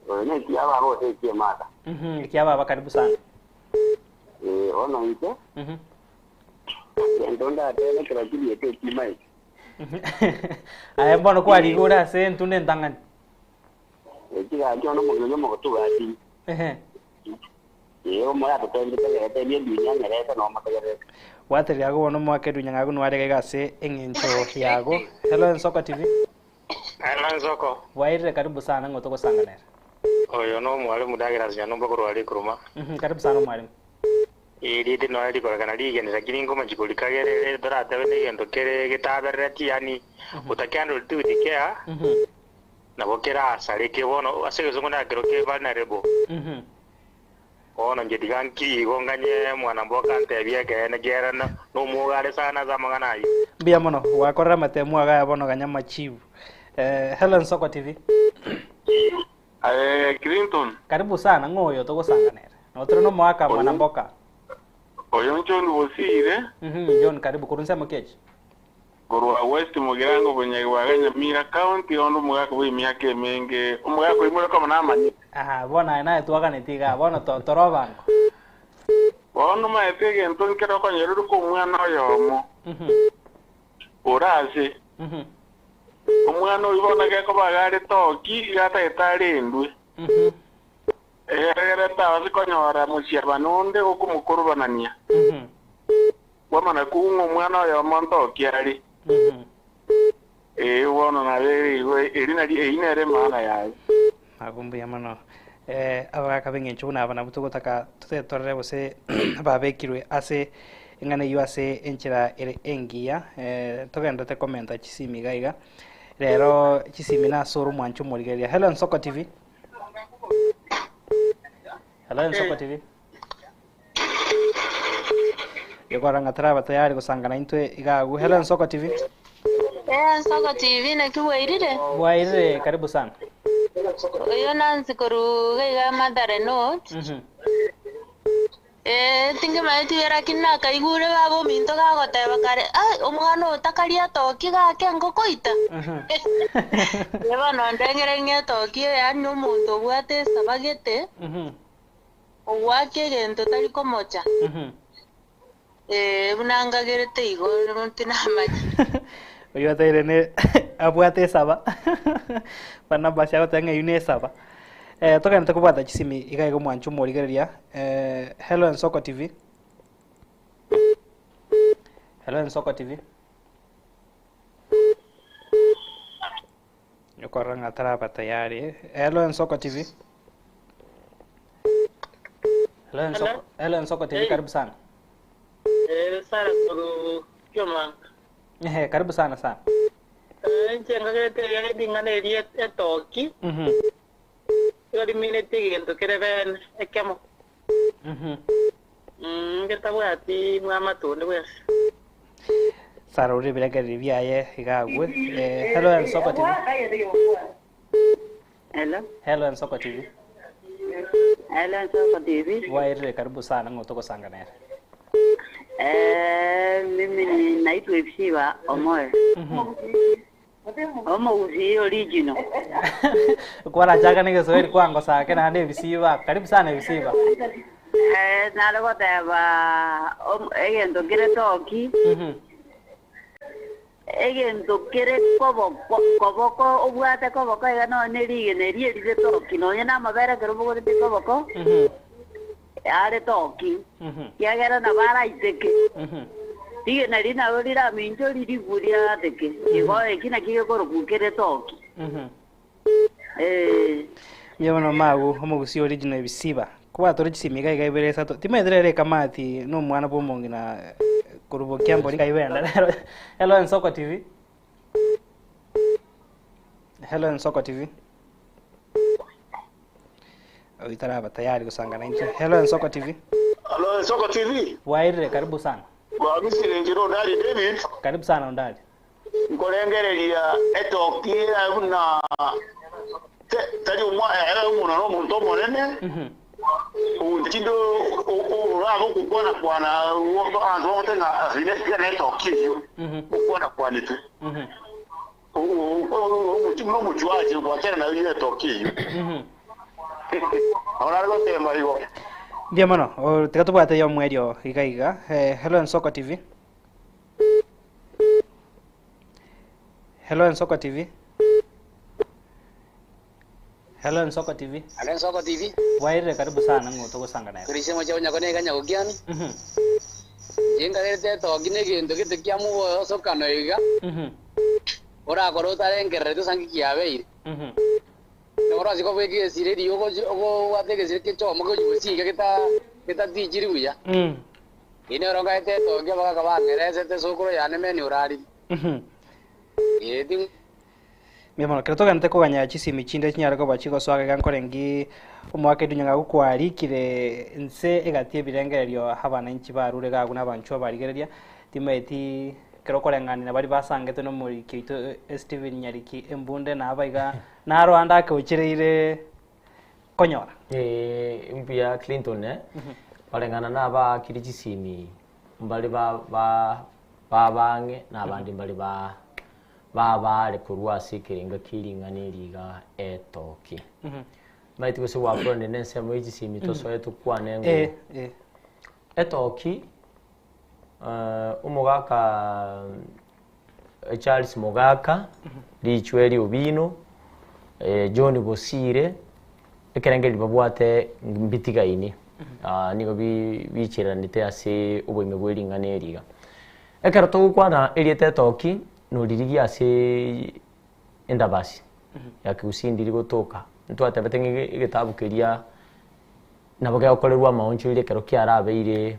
Oyo nekiababa gose ekiemata. Ekiababa karibu sana. Eh, bono inche, egento ndatebe kero kiriete ekima eke. Aye mbono kwarigure ase entunda entang'ani. Eki gaki ono omogeni omogotu gati. Ehe. Eh, Omoratotebie tegerete erio edunia anyerete na omotegererete. Bwaterera ago bono omoake edunya ng'ago nwarega iga ase eng'encho yago. Hello Ensoko TV. Hello Ensoko. Bwairire karibu sana ng'o togosanganera. Oyo no omwalimu Douglas Nyanumba korwa Rikuruma. Karibu sana omwalimu. Erieta nonya rikorekana rigeni lakini nkomochia korikagera ere toratebe negento kere getaberereti yaani otakiandoreti with care nabo kerasareke bono ase egesongo nakeroke vulnerable. Bono inche tiga nkirie igo nganye mwanamboka antebie ekeene kiaye na nomwoga are sana ase amang'ana ayio. Mbuya mono gwakorera amatemu iga aya bono ganya amachibu. Hellen Soko TV. Aye Clinton. Karibu sana ng'o oyo togosanganera? Notore nomoaka mwanamboka. Oyo John Bosire. John karibu korwa nsemo ki echi? Korwa West Mugirango Bonyagi bwa Nyamira County onde omogaka bwa emiaka emenge omogaka oimore koba namanyete. Aha bono aye naye twaganeti igaa bono tore obango. Bono omaete egento nkere okonyereria kwa omwana oyomo ore ase omwana oyio bono gekoba iga are toki iga atagete arendwe egere tabase konyora mosiabano onde okomokorubanania. Kwamana kung'a omwana oyomo ntoki are. Ee, bono nabeire igo, eri nari, eyio nere emaana yaye. Abwo mbuya mono. Abagaaka b'engencho buna aba nabwo togotaka totetorere gose babekirwe ase eng'ana eyio ase enchera ere engiya. Togenderete komenta chisimi iga iga. Rero chisimi nase ore omwancho omorigereria. Hello Nsoko TV. Hello Nsoko TV. Gekora ng'a taraba tayari gosangana intwe iga agwo. Hello Nsoko TV. Eh, Nsoko TV naki bwairire? Bwairire karibu sana. Oyo Nancy korwa iga iga Mathare North. Eh, tingimanyeti buya lakini nakaigure baba ominto gagoteba kare, ai omwana oyo takaria etoki gake ngokoita. Eeh bono ndeng'ereri ng'a etoki eye yaani omonto obwate esaba gete. Ogoaka egento tari komocha. Ee, buna ngagerete igo, tinamanya. Oyio oteire ne abwate esaba Barnabas agoteba ng'a eyio nesaba. Eh, togenderete kobwata chisimi iga iga omwancho omorigereria eh, hello Ensoko TV. Hello Ensoko TV. Okorora ng'a taraba tayari. Hello Ensoko TV. Hello Ensoko, hello Ensoko TV, karibu sana. Eh, Sara koru Kiomanga. Ehe, karibu sana sana. Eh, inche ngagete ring'ana eri etoki igo rimineti egento kere bene ekemo. Ngetabwati mwamato onde bwensi. Sara ore ebirengererio biaye iga agwo. Eh, hello Ensoko TV. Hello. Hello Ensoko TV. Hello Ensoko TV. Bwairire karibu sana ng'o togosanga nere. Eh, mimi ni naitwa Epsiba Omoyo. Omogusii original. Kwarachaka na egeswahili kwangosa ake naende ebisiba. Karibu sana ebisiba. Eh, nare goteba egento kere toki. Egento kere koboko koboko obwate koboko iga nonye rigena erio erire toki nonye na amabere ekero obogorete koboko are toki kiagera nabo araiteke rigena riria nabo riraminche ririgwe riateke igo eki naki gekorokwa kere toki eh. Mbuya mono magu omogusii original ebisiba. Kobwatore chisimi iga iga ibere isato timaete rero ekamati na omwana bwa omong'ina korwa bokia mbori nkai benda rero. Hello Ensoko TV. Hello Ensoko TV. Oyo taraba tayari gosanga naintwe. Hello Ensoko TV. Hello Ensoko TV. Bwairire karibu sana. Bwamisire inche Ondari David. Karibu sana Ondari. Nkorengereria etoki eye buna tari ere omonwa nomonto omonene, omonto tinde orabe okokwana-kwana abanto bagote ng'a ase netoki eyio okwana-kwanete. Buna omochwachi gwachana nayo etoki eyio. Nabo nare gotema igo. Mbuya mono, tiga tobwate eyomwerio iga iga. Hello Ensoko TV. Hello Ensoko TV. Hello Nsoko TV. Hello Nsoko TV. Bwairire karibu sana ng'o togosanga nere. Kori isemo chia onyako na ekanya gokiani. Inche nkagerete etoki na egento gete kia mobosokano iga, orakore otarengerereti osange kiabeire. Nabo orase kobeka egesire erio ogochi obwate egesire kechomo kegochi gosiika geta getatichiri buya. Eye nero nkaete etoki abagaka bang'eresete sokoro yane meni orarire. Ee ting. Mbuya mono. Kero togenderete koganya chisimi chinde chinyare koba chigosoa iga nkore nki omwaka edunya ng'a gokwarikire nse egati ebirengererio abananchi barure iga agwo na abanchwa barigereria timaeti kero okoreng'ania na baria basangetwe na omoriki oito Stephen Nyariki Embunde naba iga naro ande ake ochereire konyora. Eh, mbuya Clinton eh, koreng'ana na abaakire chisimi mbare ba ba babang'e na abande mbare ba babaare korwa ase ekerenga kie ring'ana eri iga etoki. Maeti gose gwakoranire na ensemo ye chisimi tosoe tokwane ng'o. Eh, eh. Etoki eh, omogaka Charles Mogaka, Richweri Obino, eh, John Bosire, ekerengererio babwate mbitigaini Ah, nigo bi- bicheranete ase oboime bwe ring'ana eri iga. Ekero togokwana erieta etoki, noririgia ase endabasi ya Kigusii ndiri gotoka, ntwatebete ng'a egetabu keria nabo gegokorerwa amaonchoreria ekero kiarabeire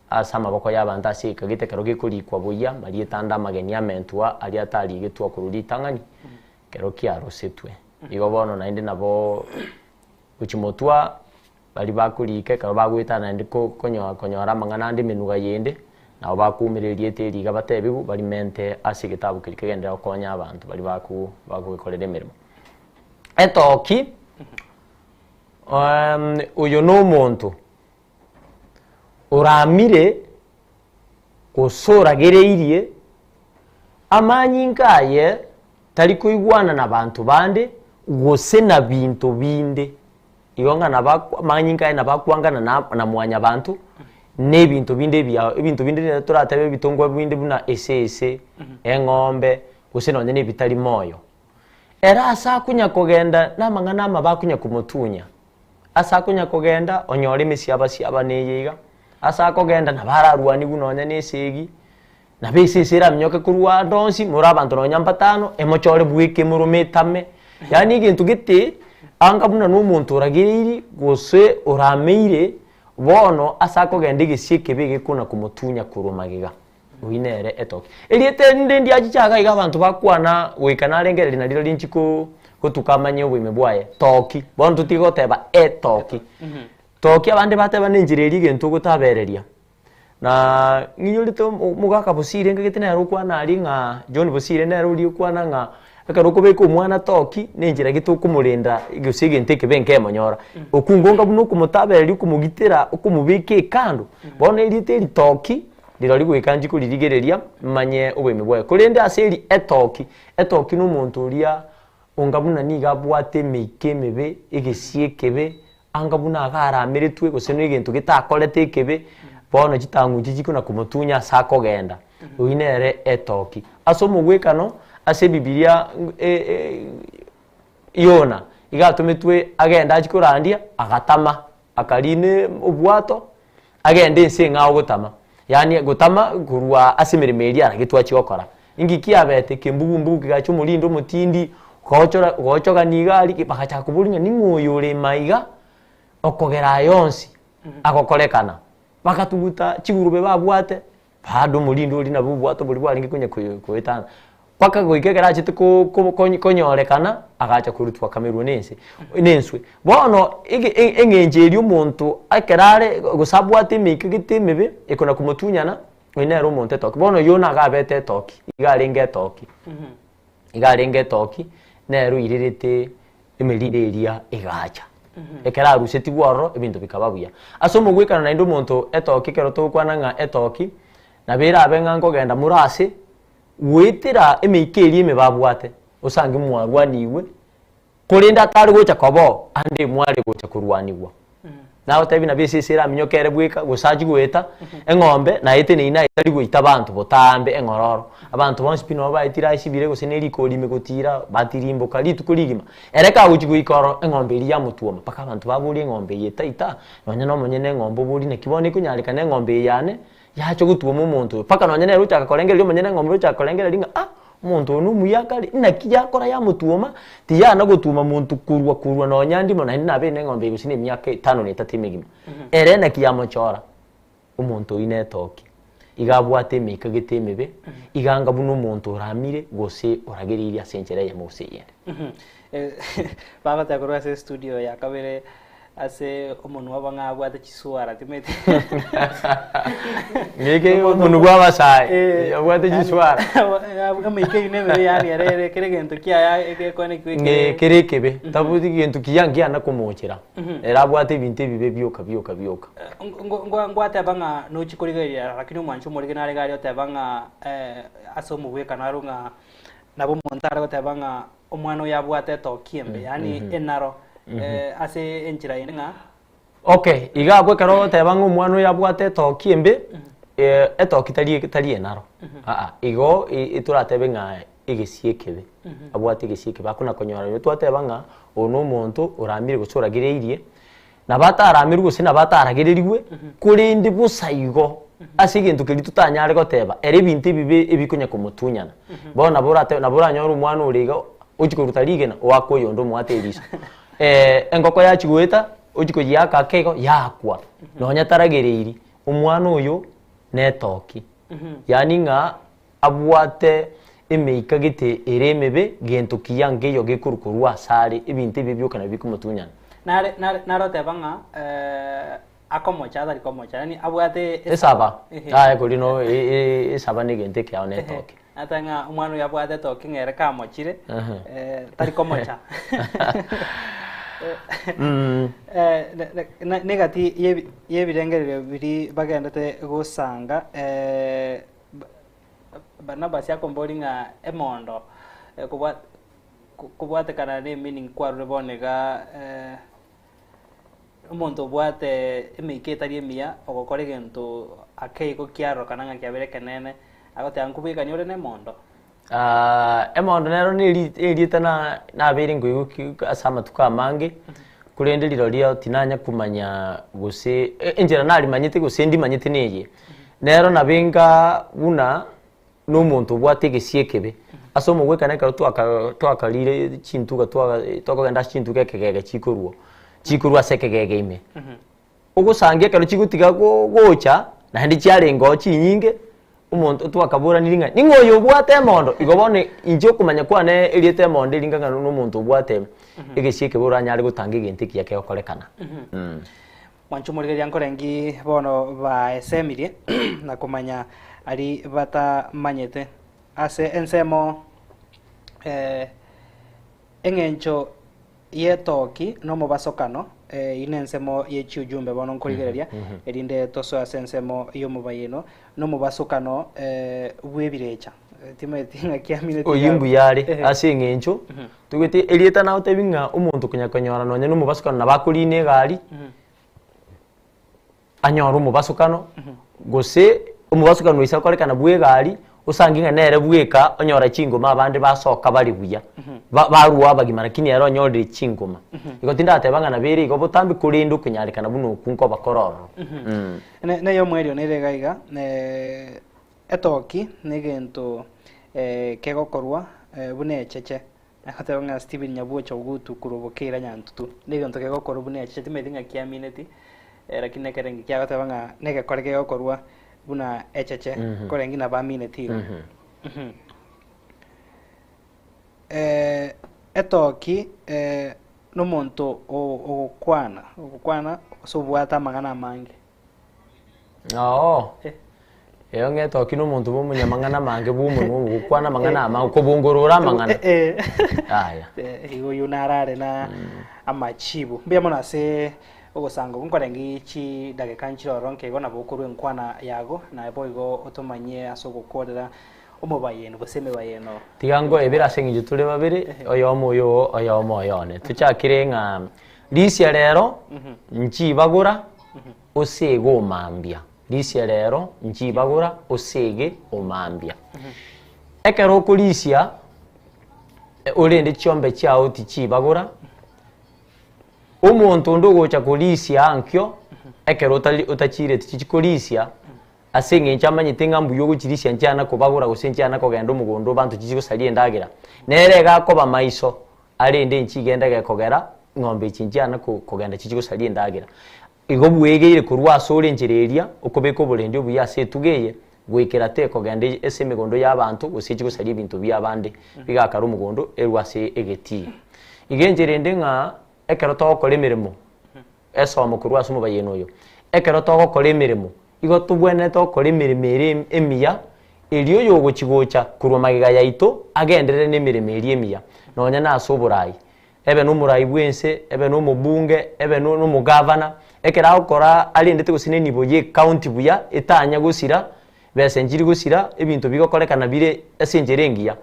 ase amaboko y'abanto ase ekagete ekero gekorikwa buya, marieta ande amageni amentwa aria atarigetwe korwa ritang'ani, ekero kiarosetwe. Igo bono naende nabo gochia motwa baria bakorika ekero bagoetana naende ko konyo konyora amang'ana ande emenuga yende, nabo bakoumera erieta eri iga batebiwu barimente ase egetabu keria kegenderere gokonya abanto baria baku bagoekorera emeremo. Etoki, oyo na omonto oramire gose oragereirie amanyinga aye tari koigwana na banto bande gose na binto binde. Igo ng'a nabo akwa amanyinga aye nabo akwangana na na mwanyabanto, na ebinto binde ebiao ebinto binde rero toratebe ebitongwa binde buna esese, eng'ombe, gose nonye na ebitari moyo. Ere ase akonya kogenda na amang'ana amabe akonya komotunya, ase akonya kogenda onyore emesiaba siaba neye iga, ase akogenda nabo ararwanigwe nonya na esegi, nabo esese eraminyoke korwa ande onsi, more abanto nonya mbatano, emochore bweka emorome etame, yaani egento gete, anga buna na omonto oragereiri gose orameire, bono ase akogenda egesio ekebe egekona komotunya korwa magega. Oyio nere etoki. Erieta erinde ndiachiche iga iga abanto bakwana goika narengereria nario rinchi ko gotuka amanye oboime bwaye, toki. Bono totige goteba etoki. Toki abande bateba na enchera eria egento ogotabereria. Na ng'inyorete omogaka Bosire ngagete nere okwana aria ng'a John Bosire nere oria okwana ng'a ekero okobeka omwana toki, na enchera gete okomorenda gose egento ekebe nkemonyora. Okungonga buna okomotabereria okomogitera okomobeka ekando, bono erieta eri toki, Rirorio goika nchie koririgereria, manye oboime bwaye. Korende ase eri etoki, etoki nomonto oria onga buna nigo abwate emeika emebe, egesie ekebe, anga buna iga arameretwe gose na egento getakorete ekebe, bono chitang'uche chikona komotunya ase akogenda. Oyio nere etoki. Ase omogwekano, ase ebibiria Yona, iga atometwe agende achie korandia, agatama, akarina obwato, agende ense eng'ao gotama, yaani gotama korwa ase emeremo eria aragetwe achie gokora. Inki kiabete? Kembugumbugu kegacha omorindi omotindi, gochora gochogania iga aria, bagachaka koboria ng'a ning'o oyo ore ime aiga, okogera aya onsi agokorekana. Bagatuguta chigurube babwate, bado omorindi oria nabo obwato boria bwarenge konya koetana. Mpaka goika ekero achete ko- ko- konye konyorekana, agacha korutwa akamerwa na ense na enswe. Bono ege e- eng'encho eria omonto ekero are gose abwate emeika gete emebe, ekona komotunyana, oyo nere omonto etoki. Bono Yona iga abete etoki, iga arenge etoki, iga arenge etoki, nere oirerete emerinde eria egacha. Ekero arusetigwe ororo, ebinto bikaba buya. Ase omogwekano naende omonto etoki ekero togokwana ng'a etoki, nabo erabe ng'a nkogenda more ase, Goetera emeika eria ime babwate, osange mwarwanigwe, korende atare gocha koba oo, ande mware gocha korwanigwa. Nagotebi nabo esese eraminyoke ere bweka, gose achie goeta, eng'ombe naye eteneine aye tari goita abanto botambe eng'ororo. Abanto bonsi pi nabo baetire asibire gose na erikori ime gotira, batirimboka rituko rigima. Ere kagochia goika ororo, eng'ombe eria yamotwoma mpaka abanto baboria eng'ombe eye etaita, nonya na omonyene eng'ombe oborie naki bono ekonyarekana eng'ombe eye yane, yacha gotwoma omonto oyo. Mpaka nonya nere ochaka korengereria omonyene eng'ombe ochaka korengereria ng'a ah, omonto oyo nomuya akare, naki yakora yamotwoma, tiyana gotwoma monto korwa korwa nonya ndimo naende nabeire na eng'ombe eye gose na emiaka etano na etato emegima. Ere naki yamochora, omonto oyio netoki, iga abwate emeika gete emebe, iga anga buna omonto oramire gose oragereirie ase enchera eyemo gose eyende. Bagoteba korwa ase estudio ya kabere ase omonwa obo ng'a abwate chiswara timanyeti. Ng'eke omonwa bwa abasae, abwate chiswara. Emeika eyio nemebe yaani ere ere kera egento kiaye egekone Ng'e kere ekebe, tabuti gento kiya nkiana komochera. Ere abwate ebinto ebibe bioka bioka bioka. Ngwateba ng'a nochi korigereria lakini omwanchi omorige nare iga aria oteba ng'a ase omobwekano aro ng'a nabo omonto are goteba ng'a omwana oyo abwate etoki embe, yaani enaro ase enchera ende ng'a. Okay, iga abwo ekero ogoteba ng'a omwana oyo abwate etoki embe, etoki tari tari enaro, aa, igo toratebe ng'a egesio ekebe, abwate egesio ekebe akona konyora igo twateba ng'a oyo na omonto oramire gose oragereirie, nabo ataramirwe gose nabo ataragererigwe, korende bosa igo ase egento keria totanyare goteba, ere ebinto ebibe ebikonya komotunyana. Bono nabo oratebe nabo oranyore omwana ore iga, ochia koruta rigena, oake oyonde omoate eriso. Engoko yachia goeta, ochia koyiaka ake igo, yakwa, nonya taragereiri, omwana oyo netoki. Yaani ng'a abwate emeika gete ere emebe, gento kiya nkeiyo gekorwa korwa asare, ebinto ebi bioka nabio bikomotunyana. Nare nare naroteba ng'a akomocha atari komocha, yaani abwate Esaba, yaya kori no esaba na egento ekeao na etoke. Nateba ng'a omwana oyo abwate etoke ng'a ere kamochire, tari komocha. Negati yebirengererio biria bagendete gosanga. Barnabas akomboria ng'a emondo kobwatekana ne meaning kwarure bono iga omonto obwate emeika etari emiya ogokora egento ake igo kiarorokana ng'a kiabeire ekenene agoteba nkobwekani ore na emondo. Emondo nero na erieta nabeire nkoigwa ase amatuko amange, korende rirorio tinanya komanya gose enchera narimanyete gose ndimanyete neye. Nero nabo enga buna na omonto obwate egesio ekebe, ase omogwekano ekero twaka twakarire chintuga twaga tokogenda ase chintuga ekegege chikorwa, chikorwa ase ekegege ime. Ogosangia ekero chigotiga go gocha, naende chiarenge oo chinyinge, omonto twakaboranirie ng'a ning'o oyo obwate emondo? Igo bono inche okomanya kwane erieta emondo eri ng'a na omonto obwate egesio ekebe oranyare gotanga egento ekiya kegokorekana. Mwanche omorigereria nkorengi bono baesemirie na komanya aria batamanyete. Ase ensemo eng'encho y'etoki nomobasokano, eyio nensemo ye chiujumbe bono nkorigereria, erinde tosoe ase ensemo y'omobayeno, nomobasokano bw'ebirecha. Timanyeti ng'aki amineti Oyio iga. mbuya are ase eng'encho togete erieta nagotebi ng'a omonto konya konyora nonya na omobasokano nabo akorina egari anyore omobasokano gose omobasokano oise akorekana bwa egari osange ng'a nere bweka onyora chingoma abande basoka bare buya barwa abagima lakini ere onyorire chingoma. Igo tindateba ng'a nabo ere igo botambe korende okonyarekana buna okwo nkoba kore ororo. Neyomwerio nere iga iga. Etoki negento kegokorwa buna echeche, agoteba ng'a Stephen Nyabuocha ogutu korwa Bokeira Nyantutu, negento kegokorwa buna echeche timanyeti ng'a kiamineti lakini ekero engaki agoteba ng'a negekore kegokorwa buna echeche korenge nabo amineti igo. Etoki nomonto ogokwana, ogokwana gose obwate amang'ana amange. Oo, eyo ng'etoki na omonto bwa omonyamang'ana amange bwa omonwa ogokwana amang'ana amange, okobongorora amang'ana. Yaya. Igo oyio narare na amachibu. Mbuya mono ase ogosanga okwo nkorenge chidageka nchire ororo nke igo nabo okorwa enkwana yago naye boigo otomanyie ase ogokorera omobayeno gose emebayeno. Tiga nkoebere ase eng'encho tore babere, oyomo oyo oo, oyomo oyo one. Tochakire ng'a. Risia rero, nchibagora, osege omambia. Risia rero, nchibagora, osege omambia. Ekero okorisia, orende chiombe chiao tichibagora, omonto onde ogocha korisia ankio, ekero otari otachireti chichi korisia, ase eng'encho amanyete ng'a mbuya ogochirisia nchiana kobagora gose nchiana kogenda omogondo abanto chichi gosaria endagera, nere iga akoba maiso, arende nchigende gekogera ng'ombe echi nchiana ko kogenda chichi gosaria endagera. Igo bwegeire korwa asore enchera eria, okobeka oborendi obuya ase etugo eye, goikera tekogenda ase emegondo y'abanto, gose echi gosaria ebinto bi'abande, bigakara omogondo erwe ase egetii. Igo enchera ende ng'a ekero togokora emeremo, esomo korwa ase omobayeno oyo, ekero togokora emeremo, igo tobwenerete gokora emeremo ere emiya, erio oyogochi gocha korwa magega yaito agenderere na emeremo eria emiya, nonya na ase oborai. Ebe nomorai bw'ense, ebe nomobunge, ebe nomogavana, ekero agokora arendete gose na enibo ye ecounty buya, etanya gosira, besa nchiri gosira, ebinto bigokorekana bire ase enchera engiya.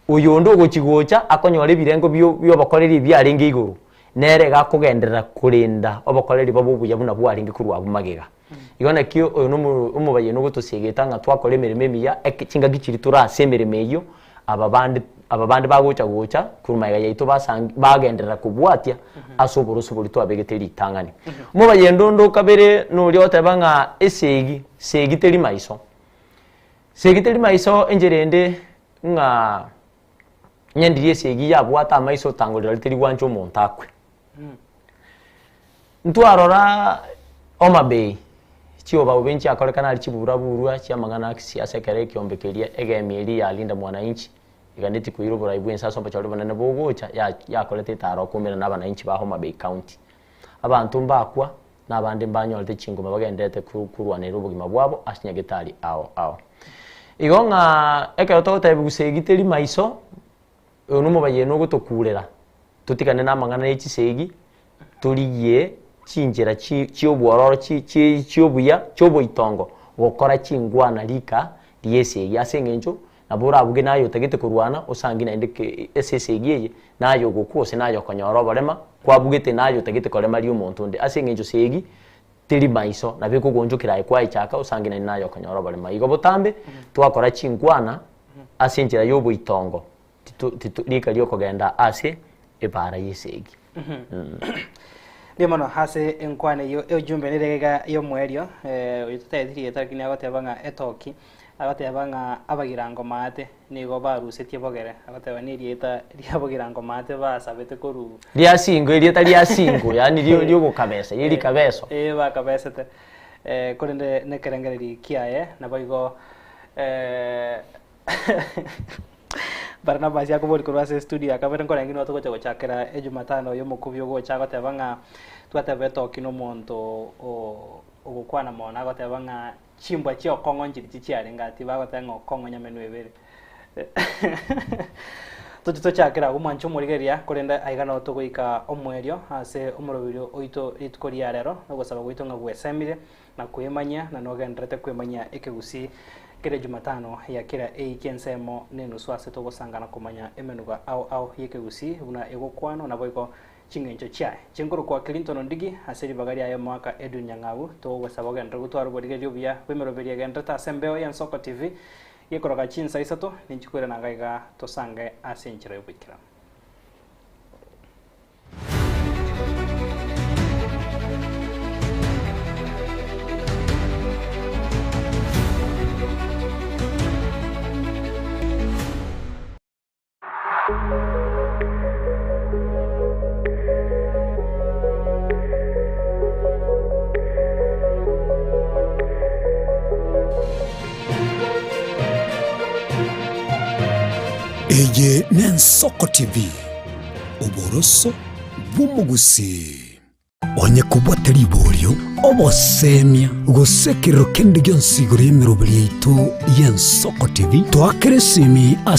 Oyonde ogochi gocha akonyora ebirengo bio biobokoreri ebiarenge igoro, nere iga akogenderera korenda obokoreri bobe obuya buna bwarenge korwa abwo magega. Igo naki oyo nomo omobayeno ogotosiegeta ng'a twakora emeremo emiya eke chingaki chiria tore ase emeremo eyio, aba bande aba bande bagocha gocha korwa magega yaito basangi bagenderera kobwatia ase oboroso boria twabegete ritang'ani. Omobayendo onde okabere noria ogoteba ng'a esegi, segi teri maiso. Segi teri maiso enchera ende ng'a onye ndiria esegi yabwate amaiso otangorera aria teri gwancha omonto akwe. Ntwarora Homa Bay, chiobaobe nchiakorekana aria chiburaburwa chi'amang'ana a kisiasa ekero ekiombe keria egemi eria ya Linda Mwananchi eganetie koira oborai bw'ense ase obochori bonene bogocha ya yakorete etaro koumerana na abananchi ba Homa Bay County. Abanto mbakwa na abande mbanyorete chingoma bagendererete korwanerera obogima bwabo ase nyagetari ao ao. Igo ng'a ekero togotebiwa segi teri maiso, Oyo nomobayeno ogotokurera totigane namang'ana ye chisegi, torigie chinchera chi chi'obwororo chi chi chi'obuya chi'oboitongo gokora chingwana rika ri'esegi. Ase eng'encho nabo orabuge naye otagete korwana osangi naende ke ase esegi eye naye ogokwa gose naye okonyora oborema kwabugete naye otagete koremaria omonto onde. Ase eng'encho segi teri maiso nabo ekogoonchokera aye kwayechaka osangi naende naye okonyora oborema. Igo botambe twakora chinkwana ase enchera y'oboitongo titu titu rika ri'okogenda ase ebaara y'esegi. Mbuya mono ase enkwana eyio ejumbe nere iga y'omoerio eh, oyo totaeti rieta lakini agoteba ng'a etoki agoteba ng'a abagirango maate nigo barusetie bogere agoteba na erieta ria bogirango maate basabete korwa Ria singo erieta ria singo yaani rio riogokabesa ye rikabeso. Eh, bakabesete eh, korende nekerengererio kiaye naboigo eh, Barnabas akoboria korwa ase estudio ya kabere nkorenge nigo togocha gochakera ejumatano oyo omokubi ogocha agoteba ng'a twateba etoki na omonto o ogokwana mono agoteba ng'a chimbwa chia okong'o nchirichi chiarenge ati bagoteba ng'a okong'o nyamenwa ebere. Toche tochakere abwo mwanche omorigereria korende aiga nao togoika omoerio ase omoroberio oito rituko ria rero na ogosaba gwaito ng'a gwesemire na kwemanyia na nogendererete kwemanyia ekegusii kera Jumatano ya kera eiki ensemo na enusu ase togosangana komanya emenuga ao ao y'ekegusii buna egokwanwa naboigo ching'encho chiaye. Chinkorokwa Clinton Ondigi ase ribaga riaye omogaka Edwin Nyang'au togogosaba ogenderere gotwara oborigereria obuya bw'emeroberio egendererete ase embeo y'Ensoko TV gekoroka chinsa isato ninchi koirana iga iga tosange ase enchera y'oboikeranu. Eye n'Ensoko TV, oboroso bw'omogusii. Onye kobwate riborio, obosemia, gose ekerero kende gionsi igoro y'emeroberi yaito y'Ensoko TV, toakere esimi ase.